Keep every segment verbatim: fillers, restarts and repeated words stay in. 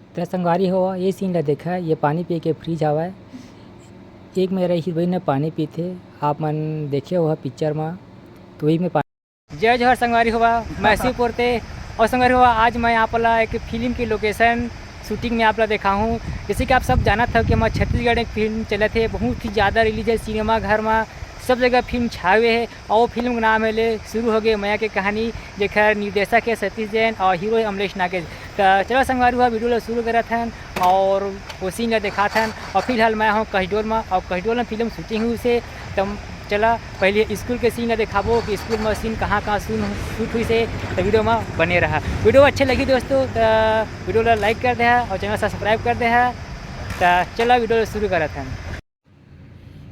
त संगवारी हो, ये scene ला देखा, ये पानी पी के fridge हवय। एक मेर हीरोइन ह पानी पीथे, आप मन देखे हो पिक्चर मा, तो वही में पानी। जय जोहार संगवारी हो, मैं शिव पोरते। और संगवारी हो, आज मैं आप ला एक फिल्म की location shooting में आप ला देखा हूँ। जैसे कि आप सब जानत हो कि हमारे छत्तीसगढ़ में एक फिल्म चलत हे, बहुत ही ज़्यादा release हे सिनेमा घर में, सब जगह फिल्म छाए हुए हे। और वो फिल्म का नाम हे ले शुरू हो गए मया के कहानी, जेकर निर्देशक हे सतीश जैन और हीरो हे अमलेश नागेश। त चलो संगवारी हो, video ला शुरू करत हन और वो scene ला दिखात हन। और फिलहाल मैं हूँ कसडोल में, और कसडोल में फिल्म shooting हुई से। त चला पहले स्कूल के scene ला दिखाबो कि स्कूल में scene कहाँ कहाँ shoot, shoot हुई से। त video में बने रहा। Video अच्छे लगी दोस्तों, त video ला like कर दे हा और channel subscribe कर दे हा। त चला video ला शुरू करत हन।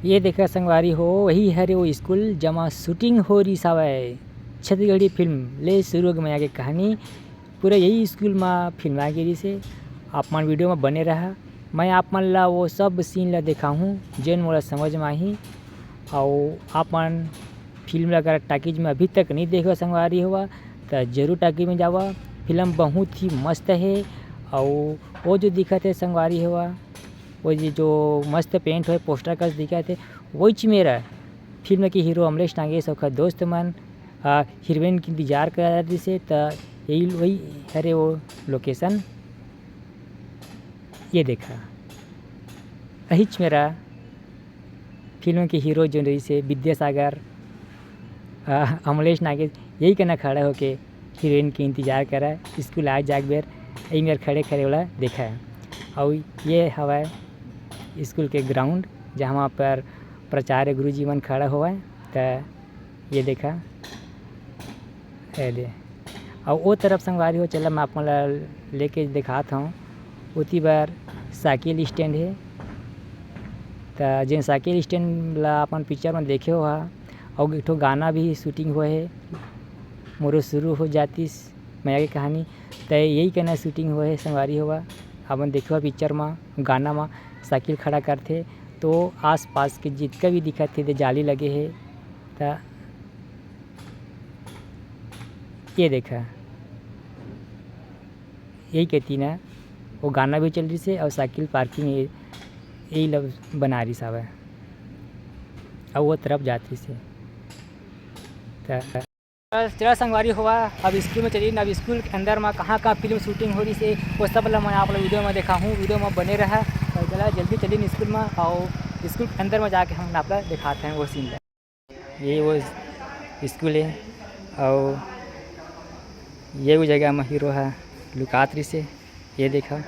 ये देखा संगवारी हो, वही हरे वो स्कूल जमा shooting हो रही सावय। छत्तीसगढ़ी फिल्म ले शुरू हो गए मया के कहानी, पूरा यही स्कूल मा फिल्मा गे रहिस हे। आप मन video मा बने रहा, मैं आप मन ला वो सब scene ला देखाहूँ जेन मोला समझ मा आही। अउ आप मन फिल्म ला अगर टाकीज में अभी तक नहीं देखो संगवारी हो, त जरूर टाकीज में जावा। फिल्म बहुत ही मस्त हे। अउ वो जो दिखत हे संगवारी हो, वो जी जो मस्त paint होए poster कस दिखत हे, वहीच मेरा फिल्म के हीरो अमलेश नागेश ओकर दोस्त मन, आ, हीरोइन के इंतजार करत रहिस हे, त यही वही हरे वो location। ये देखा, अहिच मेरा फिल्म के हीरो जो रहिस हे विद्यासागर, आ, अमलेश नागेश, यही कना खड़ा होके हीरोइन के इंतजार करा, स्कूल आ जाग बेर, यही मेर खड़े खड़े वाला देखा है। और ये हवा स्कूल के ground, जहाँ पर प्राचार्य गुरुजी मन खड़ा हुआ है। त ये देखा, ए दे। अउ ओ तरफ संगवारी हो, चला मैं आप मन ला लेके दिखात हूँ। ओती बर साइकिल stand हे। त जेन साइकिल stand ला अपन पिक्चर में देखे हो हा, अउ एक ठो गाना भी shooting हुए हे, मोरो शुरू हो जातिस मया के कहानी। त यही कना shooting हुए हे संगवारी हो। अपन देखे हो पिक्चर में, गाना में साइकिल खड़ा करथे, तो आसपास के जितका भी दिखत हे, ते जाली लगे हे। त ये देखा, यही के तीना वो गाना भी चल रही से और साइकिल parking ये, यही लब बना रही सावे, और वो तरफ जात रही से। त चला संगवारी हो, अब स्कूल में चलिन। अब स्कूल के अंदर में कहाँ कहाँ फिल्म shooting हो रही से, वो सब ला मैं आप लोग video में दिखाहूँ। Video में बने रहा। और चला जल्दी चलिन स्कूल में, और स्कूल के अंदर में जाके हम आप ला दिखाते हैं वो scene ला। ये वो स्कूल है, और ये वो जगह में हीरो है लुकात रही से। ये देखा,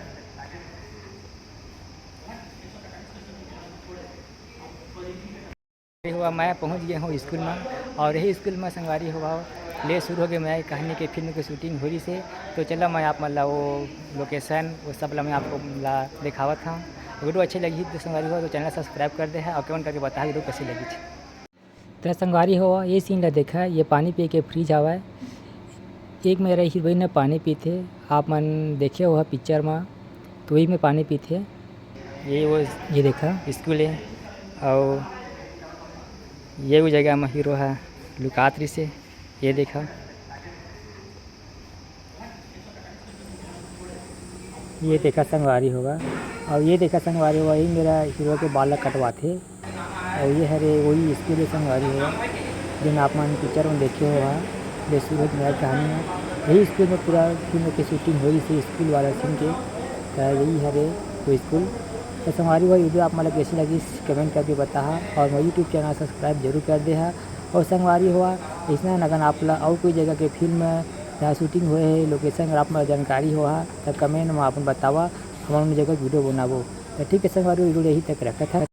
हुआ मैं पहुंच गया हूँ स्कूल में, और यही स्कूल में संगवारी हुआ ले शुरू हो गए मैं कहानी के फिल्म के shooting हो रही से। तो चला मैं आप मन ला वो location, वो सब ला मैं आपको ला दिखावत हूँ। Video अच्छी लगी तो संगवारी हो तो channel subscribe कर दे है और comment करके बताओ video कैसी लगी। त संगवारी हो, ये scene ला देखा, ये पानी पी के fridge हवय। एक मेर हीरोइन ह पानी पीथे, आप मन देखे हो पिक्चर मा, तो वही में पानी पीथे। ये वो ये देखा। स्कूल है, और ये वो जगह में हीरो है लुकात रही से। ये देखा, ये देखा संगवारी हो, और ये देखा संगवारी हो, यही मेर हीरो के बाल ला कटवाथे। और ये हरे वही स्कूल है संगवारी हो, जेन आप मन पिक्चर में देखे हो हा, बेसुरत मेरा कहानी है। यही स्कूल में पूरा फिल्म के shooting हो रही थी, स्कूल वाला scene के। तो यही हरे वो स्कूल। तो संगवारी हो, video आप मन ला कैसी लगी, comment करके बताहा, और मोर YouTube channel subscribe जरूर कर दे हा। और संगवारी हो, इसना नगन आप ला और कोई जगह के फिल्म जहाँ shooting हुए है, location अगर आप मन ला जानकारी हो हा, तो comment में आप मन बतावा, हम उन जगह video बनाबो। तो ठीक है संगवारी, video यही तक रखत है।